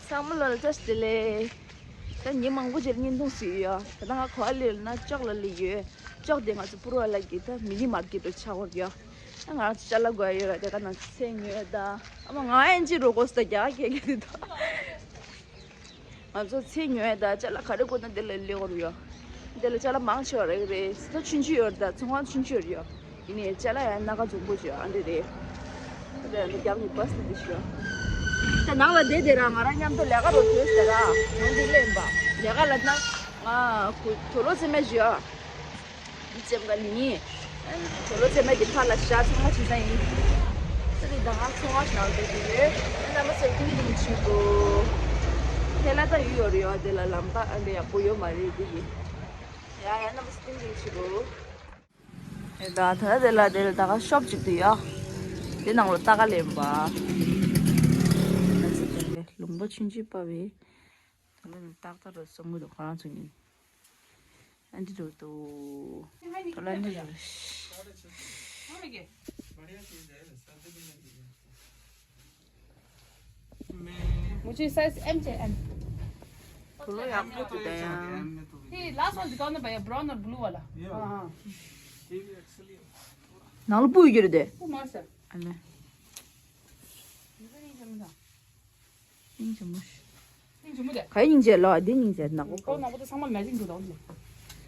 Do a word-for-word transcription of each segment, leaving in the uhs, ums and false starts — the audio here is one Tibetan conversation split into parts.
ཚང་མ་ལ་བཀྲ་ཤིས་བདེ་ལེགས། ད་ཉིན་མང་པོ་ཅིག་བརྙན་ཐུང་བཟོས་ཡོད། ད་ང་ག་པར་སླེབས་ན་ལྕོག་ལ་སླེབས་ཡོད། ལྕོག་དེ་ང་ཚོ་པུ་རུ་ཝ་ལ་གི་ད་མི་ནི་མར་ཀེཊ་རུ་ཆགས་ཡོད། ད་ང་ཚོ་ཅ་ལག་དགོས་ཡོད་ར། དེ་ག་ནང་ཚེ་ཉོས་ད་ཨ་མ་ང་ཨེན་ཅི་རོ་གོ་སི་ད་རྒྱ་གེ་གེ་དེ་ད། ང་ཚོ་ཚེ་ཉོས་ད་ཅ་ལག་ག་རེ་དགོས་ན་དེ་ལ་སླེབས་ཡོད། དེ་ལ་ཅ་ལག་མང་ཆེ་བ་རེད་རེད། ད་ཆུང་ཆུང་ཡོད་རེད། ད་ཚོང་ཁང་ཆུང་ཆུང་ཡོད་རེད། ཡིན་ནའི་ཅ་ལག་ཡང་སྣ་ཁ་འཛོམས་པོ་ཅིག་ཨ་འདྲ་རེད། ད་རྒྱབ་ནས་བྷ་སི་དེ་ཤོག་ད་ནང་ལ་བསྡད་དེ་ར་ང་རང་མཉམ་དུ་ལས་ཀ་རོ་ཐོས་ཟེར་ར། ནང་དུ་སླེབས་པ་ལས་ཀ་ལ་ན་ང་དོ་ལོ་ཚེ་མ་ཞུ་ཨ། འདི་ཙེམ་ག་ལི་ནི། དོ་ལོ་ཚེ་མ་དེ་ཕར་ལ་བཞག་ཚང་མ་བྱེད་ས་ཡིན། ད་དེ་ད་ང་ཚོང་བ་ནང་དུ་དེ་ཡོད། རྣམ་པ་ཚོ་ཐུགས་རྗེ་ཆེ་གོ། ཁྱེད་ལ་ད་ཡུལ་ཡོད་རེད་ཡོད། དེ་ལ་ལམ་ཁ་ཨ་འདྲ་ཡག་པོ་ཡོད་མ་རེད་དེ་ཡིན། ཡ་ཡ་རྣམ་པ་ཚོ་ཐུགས་རྗེ་ཆེ་གོ། ད་ད་དེ་ལ་དེ་ལ་ད་ག་ཤོབ་ཅིག་ཏུ་ཡོད། དེ་ནང་ལ་ལྟ་ག་ལེན་པ། ལུང་པ་ཆུང་ཆུང་པ་བས། ད་ལ་ནི་ཏག་ཏག་རུ་སོང་གི་འདུག་ཁོ་རང་ཚོ་གཉིས། ཨ་འདི་འགྲོ་འདུག་ད་ལ་འདི་འགྲོ། मुझे size M चाहिए, एम। ད་ལ་ཡག་པོ་འདུག་ད་ཡང་། ये लास्ट वाला दिखाओ ना भैया, ब्राउन और ब्लू वाला। ये वाला। हाँ, हाँ। ये भी एक्सेल ही है। ནང་ལ་སྤུ་ཡོད་རེད་དེ། वो मार सर। ཨ་ལེ། ये तो नहीं जमता। སྙིང་རྗེ་མོ་ཞིག་སྙིང་རྗེ་མོ་དེ། ག་ཡིན་ཅེ་ལོ་འདི་སྙིང་རྗེ་ནག་པོ་ཁོ་ནག་པོ་དེ་ཚང་མ་མེ་ཅིང་དུ་དང་ནི།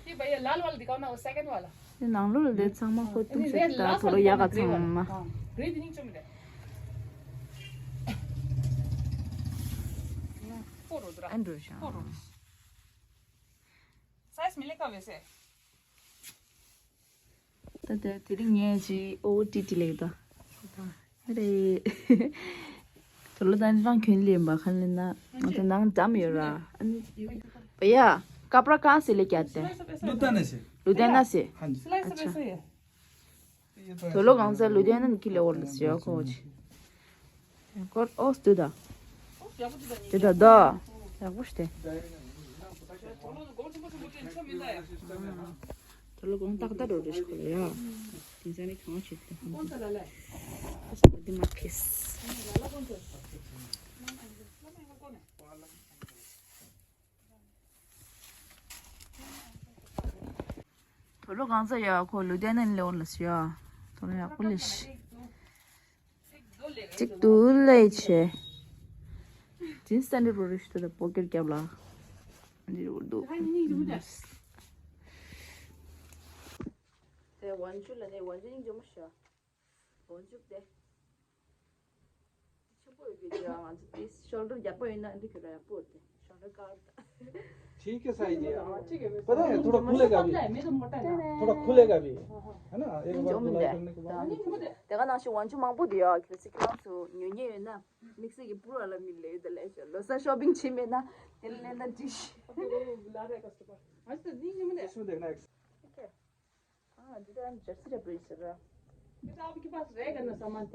ये भैया लाल वाला दिखाओ ना, वो सेकंड वाला। དེ་ནང་ལོགས་ལ་དེ་ཚང་མ་ཁོ་ཐུག་ཤེས་ད་དོ་ལོ་ཡག་ག་ཚང་མ། ग्रे भी नहीं चमक रहा। ཨ་འགྲོ་ཤག साइज मिलेगा वैसे? ད་ལྟ་དེ་རིང་ངས་ཅིག་ཨོ་ཏི་ཏི་ལེགས་ད། རེད། དོ་ལོ་ད་རང་གྱོན་ལེན་པ་ཁ་ལེན་ན་ང་ཚོ་ནང་འགྲམ་ཡོད་ར། ཨ་ནི། भैया, कपड़ा कहाँ से लेके आते हैं? लुधियाना से। लुधियाना से? हाँ जी। सिलाई से अच्छा। वैसे ही है। དོ་ལོ་གང་ཚ་ལུ་དེ་ན་ནི་ཁི་ལེ་འོར་ལ་སི་ཡོ་ཁོ་ཅི། ཀོར་ཨོས་དུ་ད། དེ་ད་ད། ཡག་པོ་ཤི་སྟེ། དོ་ལོ་གང་ཏག་ཏག་རོ་རེ་ཤི་ཁོ་ལ་ཡ། དེ་ཚ་ནི་གང་བྱེད་དེ། དེ་མ་ཁེས། དོ་ལོ་གང་ཚ་ཡ་ཁོ་ལུ་དེ་ན་ནི་ལེ་འོར་ལ་སི་ཡ། དོ་ལོ་ཡག་པོ་ལེ་ཤི། གཅིག་ཏུ་ལས་ཆེ། ཇིན་སི་སྟན་ཌར་རོ་རེ་ཤི་ཏུ་ད་པོ་ཀེཊ་རྒྱབ་ལ། འདི་རུ་འདུག་དེ་ཝན་ཅུ་ལ་ནི་ཝན་ཅུ་སྙིང་རྗེ་མོ་ཤ། ཝན་ཅུ་དེ། ཆེན་པོ་ཡོད་ཀྱི་ཡ་ང་ཚོ་དེ་ཤོལ་ཌར་རྒྱག་པ་ཡིན་ན་འདི་ཁྱོད་ར་ཡག་པོ་དེ་ཤོལ་ཌར་ཀ་ཝར་ད། ठीक है साईं जी। पता है थोड़ा खुलेगा भी। थोड़ा खुलेगा भी। है ना? एक बार धुलाई करने के बाद। དེ་ག་ནང་བཞིན་ཝན་ཅུ་མང་པོ་འདུག་ཡ། གལ་སྲིད་ཁྱེད་རང་ཚོ་ཉོ་ཉེ་ཡོད་ན་དམིགས་བསལ་གྱི་པུ་ར་ལ་མི་ལས་དེ་ལས་ལོ་གསར་ཤོ་པིང་བྱེད་མེད་ན་དེ་ལས་ན་འགྲིག་ཤི། इसमें देखना एक। ཨ་འདི་ད་ཇར་སི་ར་བྲིས་ཟེར་ར། ये तो आपके पास रहेगा ना सामान?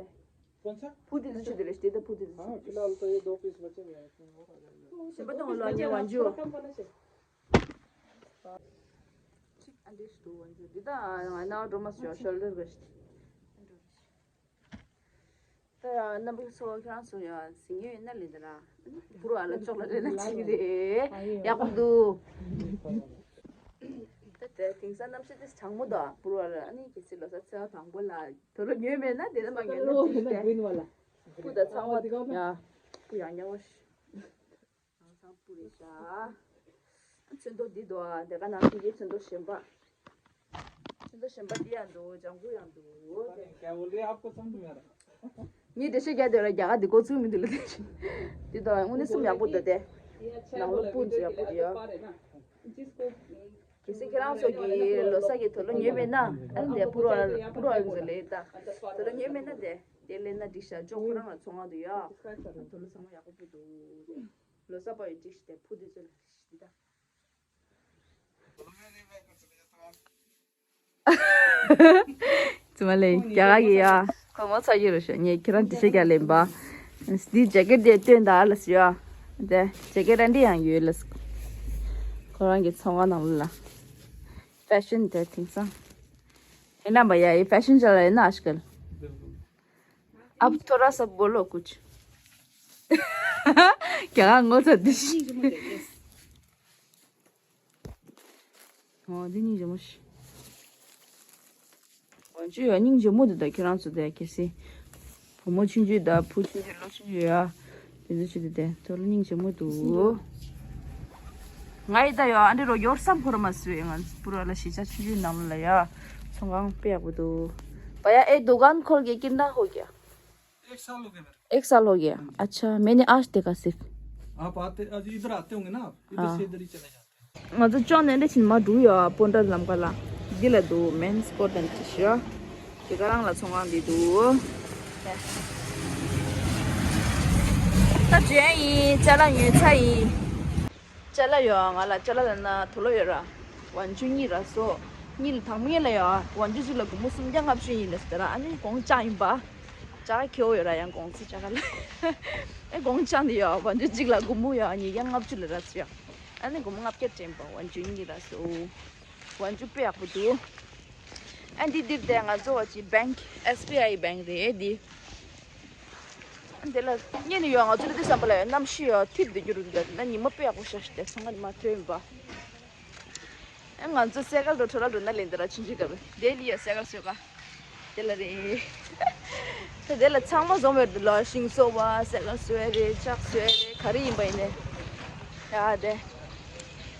कौन सा? ཕུ་དེ་ཚོ་ཆུ་དེ་རེད་དེ་ད་ཕུ་དེ་ཚོ། हाँ फिलहाल तो ये दो पीस बचे हुए हैं। इसमें और आ जाएगा। ཞིམ་པ་དང་ལོ་ཉེ་ཝན་ཅུ། ཨ་འདྲེ་ཞིག་འདུག་ཝན་ཅུ་འདི་ད་ང་ན་འགྲོ་མ་སོང་ཤོལ་ཌར་ག་ཞིག་ད་རྣམ་པ་ཚོ་ཁྱེད་རང་ཚོ་ཡང་གཟིགས་ཡོད་ན་ལེན་ད་ར། བུ་ར་ལ་ཅོག་ལ་ལེན་ན་ཅིག་རེད། ཡག་པོ་འདུག་ད་དེ་དེང་སང་གནམ་གཤིས་དེ་གྲང་མོ་དང་བུ་ར་ལ་ཨ་ནི་གལ་སྲིད་ལོ་གསར་ཚེས་པ་དང་པོ་ལ་དོ་ལོ་ཉོས་མེད་ན་དེ་ནས་མ་ཉོས་ན་ཅིག་སྟེ། བུ་ད་ཚང་མ་ཡ་བུ་ཡང་ཉེ་བ་ཞིག་ང་ཚང་པུ་རེད་ཤག་ཚོན་མདོག་འདི་འདུག་ཨ། དེ་ག་ནང་བཞིན་གྱི་ཚོན་མདོག་གཞན་པ། ཚོན་མདོག་གཞན་པ་འདི་ཡང་འདུག་ལྗང་གུ་ཡང་འདུག་ངས་འགྲེལ་བཤད་རྒྱག་དུས་ལ་རྒྱ་གར་འདི་གོ་ཚུགས་མི་འདུག་ལ། འདི་དང་དངོས་གནས་གསུམ་ཡག་པོ་འདུག་སྟེ། ནང་ལོགས་སྤུ་འཛུལ་ཡག་པོ་འདུག་ཡ། གལ་སྲིད་ཁྱེད་རང་ཚོ་གི་ལོ་གསར་གྱི་དུག་ལོག་ཉོས་མེད་ན་ཨ་ནི་འདི་པུ་ར་པུ་ར་འཛུལ་ལེ་ད། དུག་ལོག་ཉོས་མེད་ན་དེ་དེ་ལེན་ན་འགྲིག་ཤག་ཅོག་ཁོ་རང་ལ་ཚོང་ཁང་དུ་ཡ། དུག་ལོག་ཚང་མ་ཡག་པོ་འདུག་ལོ་གསར་པ་ཡི་འགྲིག་ཤག་དེ་ཕུ་དེ་ཚོ་ལ་འགྲིག་ཤག་འདི་ད། ཙི་མ་ལེ་རྒྱ་གར་གྱི་ཡ། ཁོ་ངོ་ཚ་ཡི་རུ་ཤ་ངས་ཁྱེད་རང་འདི་ཤེས་རྒྱ་ལེན་པ། འདི་ཇེ་ཀེ་ཊི་དེ་སྟོན་ད་ལ་སི་ཡ། དེ་ཇེ་ཀེ་ཊི་འདི་ཡང་ཡོད་ལ་སི། ཁོ་རང་གི་ཚོང་ཁང་ནང་ལ། ཕེ་ཤན་དེ་དེང་སང་། है ना भैया, ये फैशन चल रहा है ना आजकल। अब थोड़ा सा बोलो कुछ। རྒྱ་གར་ངོ་ཚ་འདི་ཤི། ཨོ་འདི་སྙིང་རྗེ་མོ་ཤི། ཝན་ཅུ་ཡ་སྙིང་རྗེ་མོ་འདུག་ད་ཁྱོད་རང་ཚོ་དེ་གལ་སྲིད་བུ་མོ་ཆུང་ཆུང་དང་བུ་ཆུང་ཆུང་ལོ་ཆུང་ཆུང་ཡ་དེ་ཚོ་ཆུ་དེ་དེ་ཚོ་ལ་སྙིང་རྗེ་མོ་འདུག་ང་ཡི་ད་ཡ་ཨ་འདྲི་རོ་ཡོར་སམ་ཁོར་མ་སུ་ཡ་ང་པུ་ར་ལ་གཞིས་ཆགས་ཆུང་ཆུང་ནང་ལ་ཡ་ཚོང་ཁང་དཔེ་ཡག་པོ་འདུག་བ་ཡ་ཨེ་དུ་གན་ཁོལ་གེ་ཀིན་ན་ཧོ་གེ एक साल हो गया मेरे को। एक साल हो गया। अच्छा, मैंने आज देखा सिर्फ। आप आते, आज इधर आते होंगे ना आप, इधर हाँ। से इधर ही चले जाते हैं। ང་ཚོ་ཅོག་ནས་འདྲ་ཕྱིན་མ་འགྲོ་ཡོད། སྤོན་ཊ་ལམ་ཁ་ལ། འདི་ལ་འདུག་མེན་སི་ཀོ་ཊན་ཅི་ཤོ། དེ་ག་རང་ལ་ཚོང་ཁང་འདི་འདུག་ད་བྱོན་ཡིན། ཅ་ལག་ཉོས་ཚར་ཡིན། ཅ་ལག་ཡོད་ང་ལ། ཅ་ལག་ལ་ན་དུག་ལོག་ཡོད་ར། ཝན་ཅུ་གཉིས་ར་སོ། གཉིས་ལ་དང་མིན་ལ་ཡོད། ཝན་ཅུ་གཅིག་ལ་སྒོར་མོ་སུམ་བརྒྱ་ལྔ་བཅུ་ཡིན་ལ་ཟེར་ར། ཨ་ནི་དགོང་ཅག་ཡིན་པ། ཅག་ཁྱེའུ་ཡོད་ར་ཡང་དགོང་ཚེ་ཅག་ལ། ཨེ་དགོང་ཅག་འདི་ཡོད། ཝན་ཅུ་གཅིག་ལ་སྒོར་མོ་ཡོད་ཉིས་བརྒྱ་ལྔ་བཅུ་ལ་ར་ཚོ་ཡོད། ཨ་ནི་སྒོར་མོ་ལྔ་བརྒྱ་དྲན་པ་ཝན་ཅུ་གཉིས་ར་སོ། ཝན་ཅུ་དཔེ་ཡག་པོ་འདུག་ཨ་འདི་འདིར་བསྡད་ང་ཚོ་བ་ཅི་བེང་ཨེས་བི་ཨའི་བེང་རེད་འདི། འདི་ལ་གཉེན་ནི་ཡོད། ང་ཚོ་འདི་བསམ་པ་ལ་ཡོད་གནམ་གཤིས་ཡོད་ཐིབས་འདི་རྒྱུ་རུ་འདི་ན་ཉི་མ་དཔེ་ཡག་པོ་ཤར་ཤི་དེ་ཚང་མ་ཉི་མ་ཐོན་ཡིན་པ། ཨ་ང་ཚོ་སེ་གལ་འགྲོ་ཁྲོ་ལ་འགྲོ་ན་ལེན་འདི་ར་ཆུང་ཆུང་ག་བ་དེ་ལི་ཡོད་སེ་གལ་སོས་ག་དེ་ལ་རེད། ད་དེ་ལ་ཚང་མ་བཟོ་མེད་འདི་ལ་ཤིང་བཟོ་བ་སེ་གལ་སོས་རེད་ལྕགས་སོས་རེད་ག་རེ་ཡིན་པ་ཡིན་ནས་ཡ་དེ།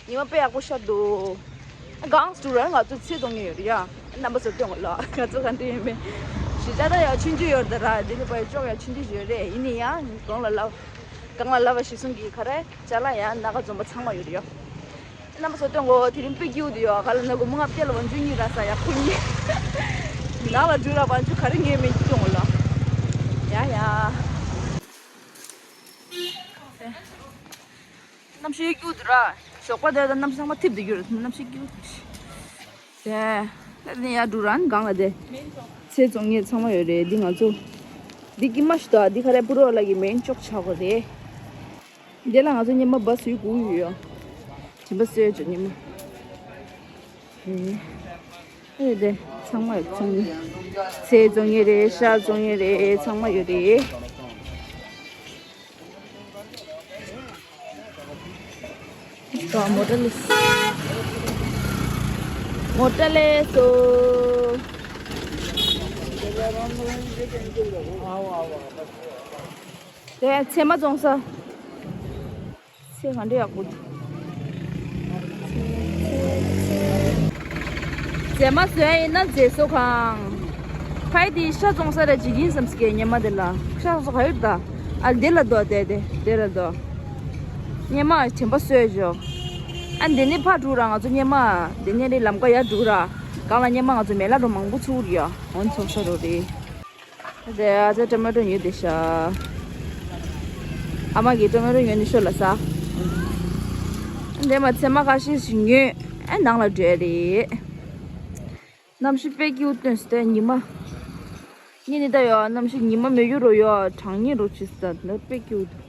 ཉི་མ་དཔེ་ཡག་པོ་ཤར་འདུག་གངས་སུ་ར་ང་ཚོ་ཚེ་གཏོང་ངེས་ཡོད་རེད་ཡ། རྣམ་པ་ཚོ་སྟོན་གོ་ལ་ང་ཚོ་ག་འདྲ་ཡིན་མིན། གཞིས་ཆགས་ད་ཡ་ཆུང་ཆུང་ཡོད་རེད་ད་ར། དེ་ནི་བ་ཡ་ཅོག་ཡ་ཆུང་ཆུང་ཡོད་རེད། ཡིན་ནི་ཡ་གངས་ལ་ལབ་གངས་ལ་ལབ་པ་གཞི་གསུང་གི་ག་རེ་ཅ་ལག་ཡ་སྣ་ཁ་འཛོམས་པ་ཚང་མ་ཡོད་རེད་ཡ། རྣམ་པ་ཚོ་སྟོན་གོ་དེ་རིང་དཔེ་སྐྱིད་པོ་འདུག་ཡ། ག་ལ་ན་སྒོར་མོ་ལྔ་བརྒྱ་ལ་ཝན་ཅུ་གཉིས་རག་ས་ཡ་ཁོ་གཉིས། ནང་ལ་འགྲོ་ར་ཝན་ཅུ་ག་རེ་ངས་མིན་གྱི་སྟོན་གོ་ལ། ཡ་ཡ། གནམ་གཤིས་སྐྱིད་པོ་འདུག་ར། ཞོགས་པ་དེ་དང་གནམ་གཤིས་ཚང་མ་ཐིབས་བསྡད་རྒྱུ་རེད། གནམ་གཤིས་སྐྱིད་པོ་འདུག་དེ་ནས་ཡར་འགྲོ་ར་ནི་གང་ལ་དེ། ཚེ་བཙོང་མཁན་ཚང་མ་ཡོད་རེད། འདི་ང་ཚོ། འདི་ཀི་མ་ཞིག་དང་འདི་ག་རེ་པུ་རོ་ལ་གི་མེན་ཅོག་ཆག་གོ་རེད། འདི་ལ་ང་ཚོ་ཉི་མ་བ་སུའི་གུ་ཡོད་ཡོ། དྲན་པ་སོས་ཅོ་ཉི་མ། ཨེ་དེ་ཚང་མ་ཡོད་ཚང་མ། ཚེ་བཙོང་མཁན་རེད། ཤ་བཙོང་མཁན་རེད། ཚང་མ་ཡོད་རེད། ད་མོ་ཊ་ལས། མོ་ཊ་ལས་སོ། དེ་ཚེ་མ་བཙོང་ས། ཚེ་ག་འདྲ་ཡག་པོ་འདུག་རྫས་མ་བཟོས་ཡིན་ན་རྫས་བཟོ་ཁང་། ཕ་ཡི་དེ་ཤ་བཙོང་ས་རེད་ཇི་ཡིན་བསམ་སི་ཀའི་ཉི་མ་དེ་ལ་ཤ་བཙོང་ས་ག་ཡོད་ད། ཨ་དེ་ལ་འདུག་དེ་དེ་དེ་ལ་འདུག་སྙེ་མ་དྲན་པ་སོས་ཞོག་ཨ་འདི་ནས་ཕར་འགྲོ་ར་ང་ཚོ་སྙེ་མ། འདི་ནས་རེད་ལམ་ཀ་ཡར་འགྲོ་ར། གང་ལ་སྙེ་མ་ང་ཚོ་མེ་ལ་འགྲོ་མང་པོ་ཚུགས་རེད་ཡ། འོན་ཚོགས་ས་རོ་རེད། དེ་ཨ་ཅག་ཊོ་མེ་ཊོ་ཉོས་བསྡད་ཤག་ཨ་མ་གིས་ཊོ་མེ་ཊོ་ཉོས་ནས་ཤོར་ལ་ཟ། དེ་མ་ཚེ་མ་ཁ་ཤས་ཤིག་ཉོས། ཨ་ནང་ལ་འགྲོ་ཡ་རེད། གནམ་གཤིས་དཔེ་སྐྱིད་པོ་སྟོན་སི་ཏེ་ཉི་མ། ངས་ནི་ད་ཡོ་གནམ་གཤིས་ཉི་མ་མེ་ཡོ་རོ་ཡོ་གྲང་ཉེ་རོ་ཆུ་སི་ད་ནི་དཔེ་སྐྱིད་པོ་འདུག་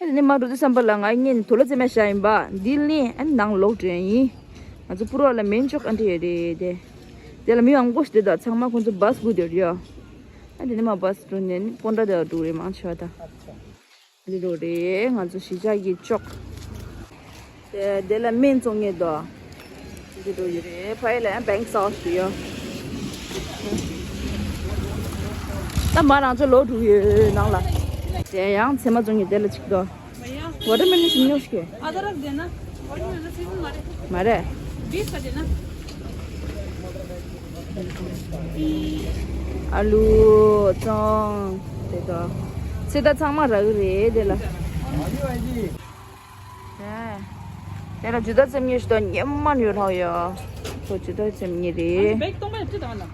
ཨ་དེ་ནས་མ་འགྲོ་དུས་བསམ་པ་ལ་ང་ངས་ནི་དུག་ལོག་རྫས་མ་བཞག་ཡིན་པ། འདི་ལེན་ཨ་ནི་ནང་ལོག་འགྲོ་ཡིན། ང་ཚོ་པུ་རོ་ལ་མེན་ཅོག་ཨ་འདྲ་ཡོད་རེད་དེ། དེ་ལ་མི་མང་པོ་ཞིག་དེ་དག་ཚང་མ་ཁོང་ཚོ་བཱས་སྒུག་བསྡད་ཡོད་རེད་ཡ། ཨ་དེ་ནས་མ་བཱས་འགྲོ་ནས་ནི་སྤོན་ཊ་དེ་འགྲོ་རེད་མང་ཆེ་བ་ད། འདི་འགྲོ་རེད་ང་ཚོ་གཞིས་ཆགས་ཀྱི་ཅོག་དེ་དེ་ལ་སྨན་བཙོང་མཁན་དོ། འདི་འགྲོ་ཡོད་རེད་ཕ་ཡི་ལ་ཡང་བེང་སའོ་སི་ཡོད། ད་མ་རང་ཚོ་ལོག་འགྲོ་ཡོད་ནང་ལ། དེ་ཡང་ཚེ་མ་བཙོང་མཁན་དེ་ལ་ཅིག་དོ། भैया, वाटरमेलन ཞིམ་ཉོ་ཤིག अदरक देना। वाटरमेलन सीजन मारे। मारे। बीस का देना। ཨ་ལུ་བཙོང་དེ་དོ། ཚེ་ད་ཚང་མ་རག་གི་རེད་དེ་ལ། དེ་ལ་ཇུ་ད་ཙེམ་ཉེ་ཞིག་དང་ཉེ་མ་ཉོ་རོགས་ཡོ། ཁོ་ཇུ་ད་ཙེམ་ཉེ་རེད། बैग तो मैं इतने दाना।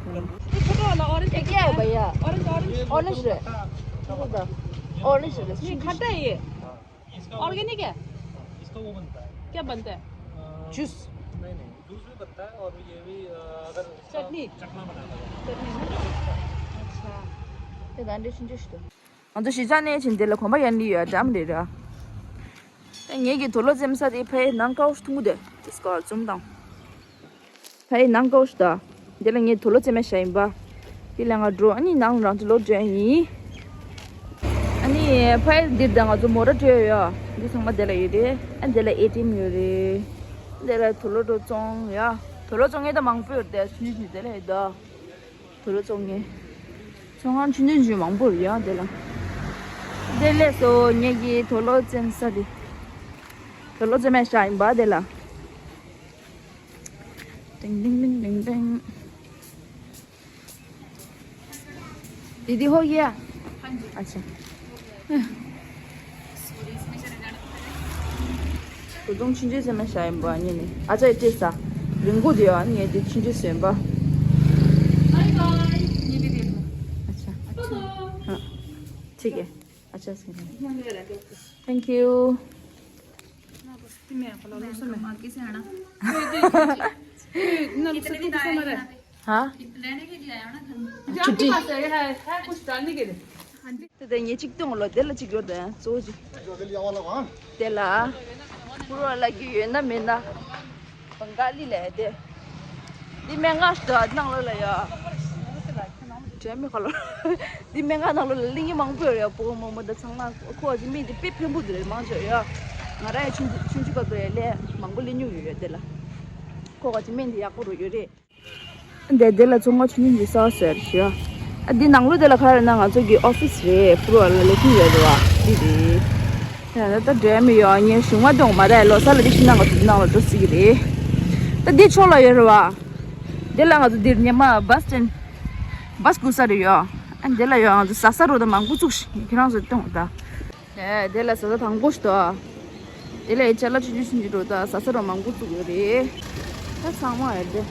ये छोटा वाला ऑरेंज ये क्या है भैया? Orange, orange. ऑरेंज है। ये तो ऑरेंज है। ये खट्टा है ये। इसका ऑर्गेनिक है? इसका वो बनता है। क्या बनता है? अ, जूस? नहीं, नहीं, जूस भी बनता है और ये भी, अ, अगर इसका चटनी? चखना बनाना है। चटनी ना? अच्छा। ང་ཚོ་གཞིས་ཆགས་ནས་ཕྱིན་དེ་ལ་གོམ་པ་ཡན་ལི་ཡོད་འགྲམ་རེད་ར། ངེད་ཀྱི་དུག་ལོག་རྫས་མ་ས་དེ་ཕའི་ནང་ཀའོ་ཐུང་དེ་དེ་སྐོར་འཛུམ་དང་། ཕའི་ནང་ཀའོ་ཤི་ད། དེ་ལ་ངས་དུག་ལོག་རྫས་མ་ཤ་ཡིན་པ། དེ་ལ་ང་འགྲོ་ཨ་ནི་ནང་རང་དུ་ལོག་འགྲོ་ཡིན། ནི་ཕ་ཡུལ་འདིར་ད་ང་ཚོ་མོ་ཊ་སྤྲད་ཡོད། འདི་ཚང་མ་དེ་ལ་ཡོད་རེད། ཨ་འདི་ལ་ཨེ་ཊི་ཨེམ་ཡོད་རེད། འདི་ལ་དུག་ལོག་འགྲོ་བཙོང་ཡ། དུག་ལོག་བཙོང་མཁན་ད་མང་པོ་ཡོད་རེད། དེ་སུ་ཞིག་དེ་ལ་ཡོད་ད། དུག་ལོག་བཙོང་མཁན། ཚོང་ཁང་ཆུང་ཆུང་ཆུང་མང་པོ་རེད་ཡ་དེ་ལ། དེ་ལས་སོ་ངེད་ཀྱི་དུག་ལོག་བཙོང་ས་དེ། དུག་ལོག་བཙོང་མཁན་ཤག་ཡིན་པ་དེ་ལ། ཏིང་ཏིང་ཏིང་ཏིང་ཏིང་། दीदी हो गया? हाँ जी। अच्छा। तो तुम छिंजे से मैं शायद बानी नहीं। अच्छा, ये सा रिंगो दिया नहीं, ये छिंजे से बा। Bye bye. ये भी दे दो। अच्छा। अच्छा। हाँ। ठीक है। अच्छा, सही है। Thank you. हाँ। छुट्टी। हाँ, कुछ डालने के लिए। हाँ, कुछ डालने के लिए। हाँ जी। ད་ལྟ་ངས་གཅིག་སྟོན་ལོ་དེ་ལ་གཅིག་ཡོད་དེ་གཙོ་བོ་གཅིག་དེ་ལ་པུ་རོ་ལ་གི་ཡོད་ན་མེད་ན་བང་ག་ལི་ལས་དེ། འདི་སྨན་ཁང་ཞིག་འདུག་ནང་ལོགས་ལ་ཡ། དྲན་མེད་ཁ་ལོ། འདི་སྨན་ཁང་ནང་ལོགས་ལ་གླིང་གི་མང་པོ་ཡོད་ཡ། ཕྲུ་གུ་མང་པོ་དང་ཚང་མ་ཁོ་གི་སྨན་དེ་དཔེ་ཕན་པོ་འདུག་རེད། མང་ཆེ་ཡ། ང་རང་ཡང་ཆུང་ཆུང་ཆུང་སྐབས་དུ་ཡ་ལས་མང་པོ་ལེན་མྱོང་ཡོད་ཡ། དེ་ལ་ཁོ་གི་སྨན་དེ་ཡག་པོ་རུ་ཡོད་རེད། འདི་འདི་ལ་ཚོང་ཁང་ཆུང་ཆུང་གི་ས་ཟེར་ཞུ་ཡ། ཨ་འདི་ནང་ལོགས་དེ་ལ་ག་རེ་ན་ང་ཚོ་གི་ཨོ་ཕི་སི་རེད། ཕྲུ་གུ་ལ་ལས་ཁུངས་ཡོད་རེད་བ། འདི་རེད། ད་ད་འགྲོ་མི་ཡོད། ངས་གཞུང་མ་གཏོང་མ་རེད། ལོ་གསར་ལ་དེ་ཤི་ན་ང་ཚོ་འདི་ནང་ལ་འགྲོ་སྲིད་ཀྱི་རེད། ད་འདི་ཕྱོགས་ལ་ཡོད་རེད་བ། འདི་ལ་ང་ཚོ་འདིར་ཉི་མ་བྷ་སི་སི་ཊེན། བྷ་སི་སྒུག་ས་རེད་ཡོད། ཨ་འདི་ལ་ཡོད། ང་ཚོ་ཟ་ས་རོ་ད་མང་པོ་བཙུགས་ཤིག་ཁྱེད་རང་ཚོ་གཏོང་ད། ཨེ་དེ་ལ་ཟ་ས་དང་པོ་ཞིག་ཏོ། དེ་ལ་ཅ་ལག་ཆུང་ཆུང་ཆུང་ཆུང་འགྲོ་ད། ཟ་ས་རོ་མང་པོ་བཙུགས་ཡོད་རེད། ད་ཚང་མ་ཡོད་རེད།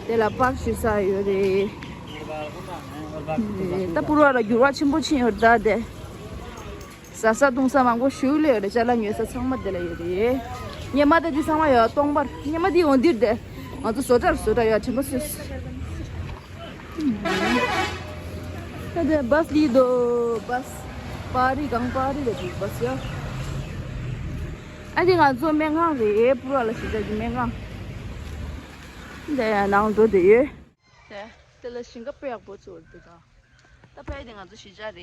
དེ་ལ་པག་ཞུ་ས་ཡོད་རེད། ད་པུ་རོ་ལ་འགྱུར་བ་ཆེན་པོ་ཕྱིན་ཡོད་ད་དེ། ཟ་ས་བཏུང་ས་མང་པོ་ཞུ་ལེ་ཡོད་རེད། ཅ་ལག་ཉོ་ས་ཚང་མ་དེ་ལ་ཡོད་རེད། ཉི་མ་ད་འདི་ཚང་མ་ཡོད། སྟོང་པར་ཉི་མ་འདི་འོང་འདིར་དེ། ང་ཚོ་བཟོ་གྲྭར་བཟོ་གྲྭ་ཡོད་དྲན་པ་སོས། ད་དེ་བྷ་སི་ལི་དོ་བྷ་སི། པ་རི་གང་པ་རི་ལ་འདུག་བྷ་སི་ཡ། ཨ་འདི་ང་ཚོ་སྨན་ཁང་རེད། པུ་ར་ལ་གཞིས་ཆགས་ཀྱི་སྨན་ཁང་། འདི་ཡང་ནང་འགྲོ་བསྡད་ཡོད། དེ་དེ་ལ་ཞིང་ཁ་དཔེ་ཡག་པོ་ཚོར་འདུག་ག་ད་ཕ་ཡི་དེ་ང་ཚོ་གཞིས་ཆགས་རེད།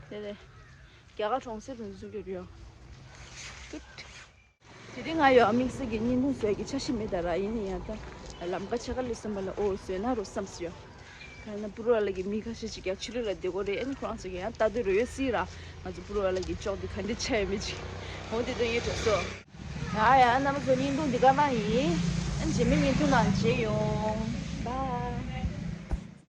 དེ་རེད། རྒྱ་གར་གྲོང་གསེབ་དུ་འཛུལ་གྱི་རེད། ཏུད། དེ་རིང་ང་ཡོད་དམིགས་བསལ་གྱི་བརྙན་ཐུང་བཟོ་ཡ་གི་འཆར་གཞི་མེད་ད་ར། ཡིན་ན་ཡང་ད་ལམ་ཁ་ཕྱེད་ཀ་སླེབས་ཙམ་པ་ལ་ཨོ་བཟོས་ན་རོ་བསམ་སོང་ཡ། ད་ན་པུ་ར་ལ་གི་མི་ཁ་ཤས་ཅིག་ཡ་ཕྱི་ལོགས་ལ་བསྡད་ཀྱི་རེད། ཨ་ནི་ཁོ་རང་ཚོ་གི་ཡང་ལྟ་དུས་རོ་ཡོད་སྲིད་ར། ང་ཚོ་པུ་ར་ལ་གི་ཅོག་དེ་ག་འདྲ་ཆགས་ཡོད་མེད་ཅིག་འོ་དེ་དོན་ཡོད་འགྲོ་སོ། ཡ་ཡ། རྣམ་པ་ཚོ་བརྙན་ཐུང་འདི་ག་ན་ཡིན། ཨ་ནི་རྗེས་མའི་བརྙན་ཐུང་ནང་མཇལ་ཡོང་།